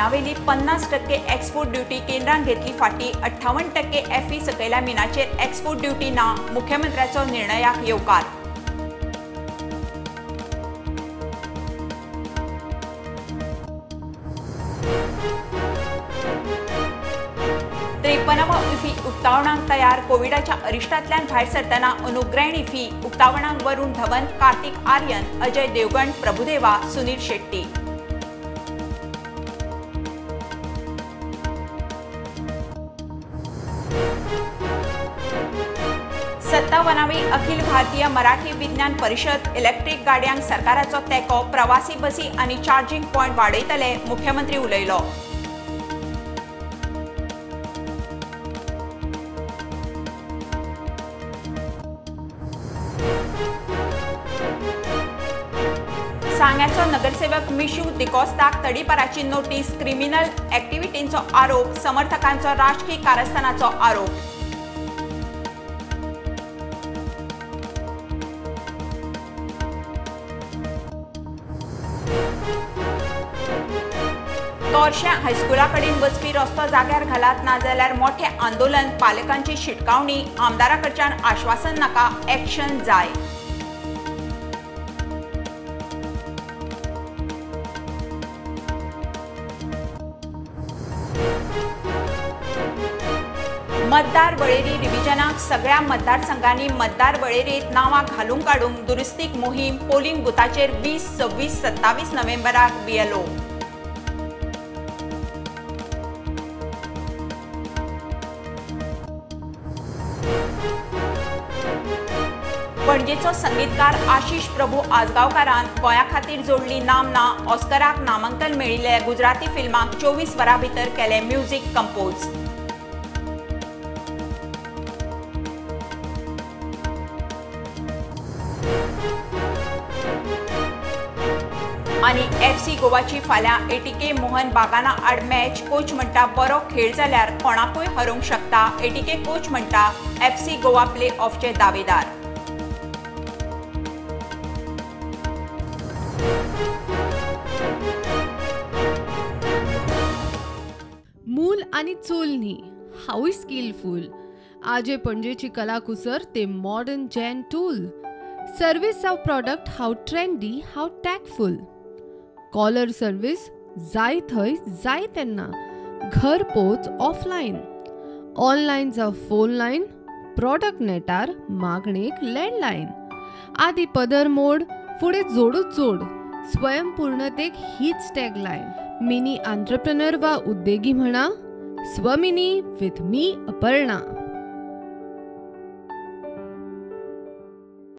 मिनावेली 50% export duty केंद्रान घेतली फाटी. 58% एफई सकयल्या मिनाचेर एक्सपोर्ट ड्युटी ना. मुख्यमंत्र्याचो निर्णयाक येवकार. त्रेपनावो इफी उक्तावणाक तयार. कोविडाच्या अरिश्टांतल्यान भायर सरतना अनुग्रॅण इफी उक्तावणाक वरुण धवन, कार्तिक आर्यन, अजय देवगण, प्रभुदेवा, सुनील शेट्टी. 57वी अखिल भारतीय मराठी विज्ञान परिषद इलेक्ट्रीक गाडयांक सरकाराचो तेंको. प्रवासी बसी आनी चार्जिंग पॉयंट वाडयतले. मुख्यमंत्री उलयलो. सांग्याचो नगरसेवक मिशू डिकॉस्ताक तडीपाराची नोटीस. क्रिमिनल ऍक्टिव्हिटींचो आरोप. समर्थकांचो राजकी कारस्थानाचो आरोप. तोरशें हायस्कुला कडेन वचपी रस्तो जाग्यार घालात, नाजाल्यार मोठें आंदोलन. पालकांची शिटकावणी. आमदारा कडच्यान आश्वासन नाका, ऍक्शन जाय. मतदार वळेरी रिव्हिजनाक सगळ्या मतदारसंघांनी मतदार वळेरेंत नांवां घालूंक काडूंक दुरुस्तीक मोहीम. पोलिंग बुथाचेर 20, 26, 27 नोव्हेंबराक बीएलओ. पणजेचो संगीतकार आशिष प्रभू आजगांवकारान गोंया खातीर जोडली नामना. ऑस्कराक नामांकन मेळिल्ले गुजराती फिल्माक 24 वरां भितर केलें म्युझिक कंपोज. आनी एफसी गोवाची फाल्यां एटीके मोहन बागाना आड मॅच. कोच म्हणटा बरो खेळ जाल्यार कोणाकूय हरोवंक शकता. एटीके कोच म्हणटा एफसी गोवा प्ले ऑफचे दावेदार. मूल आनी चूल न्ही, हांवूय स्किलफूल. आजे पणजेची कलाकुसर ते मॉडर्न जॅन टूल. सर्वीस जावं प्रॉडक्ट हांव ट्रेंडी, हांव टॅकफूल. कॉलर सर्वीस जाय थंय जाय तेन्ना, घर पोच ऑफलायन. ऑनलायन जावं फोन लायन, प्रॉडक्ट नेटार मागणेक लँडलायन. आदी पदर मोड, फुडें जोडूच जोड. स्वयंपूर्णतेक हीच टॅगलायन. मिनी आंत्रप्रनर वा उद्देगी म्हणा, स्वमिनी विथ मी अपर्णा.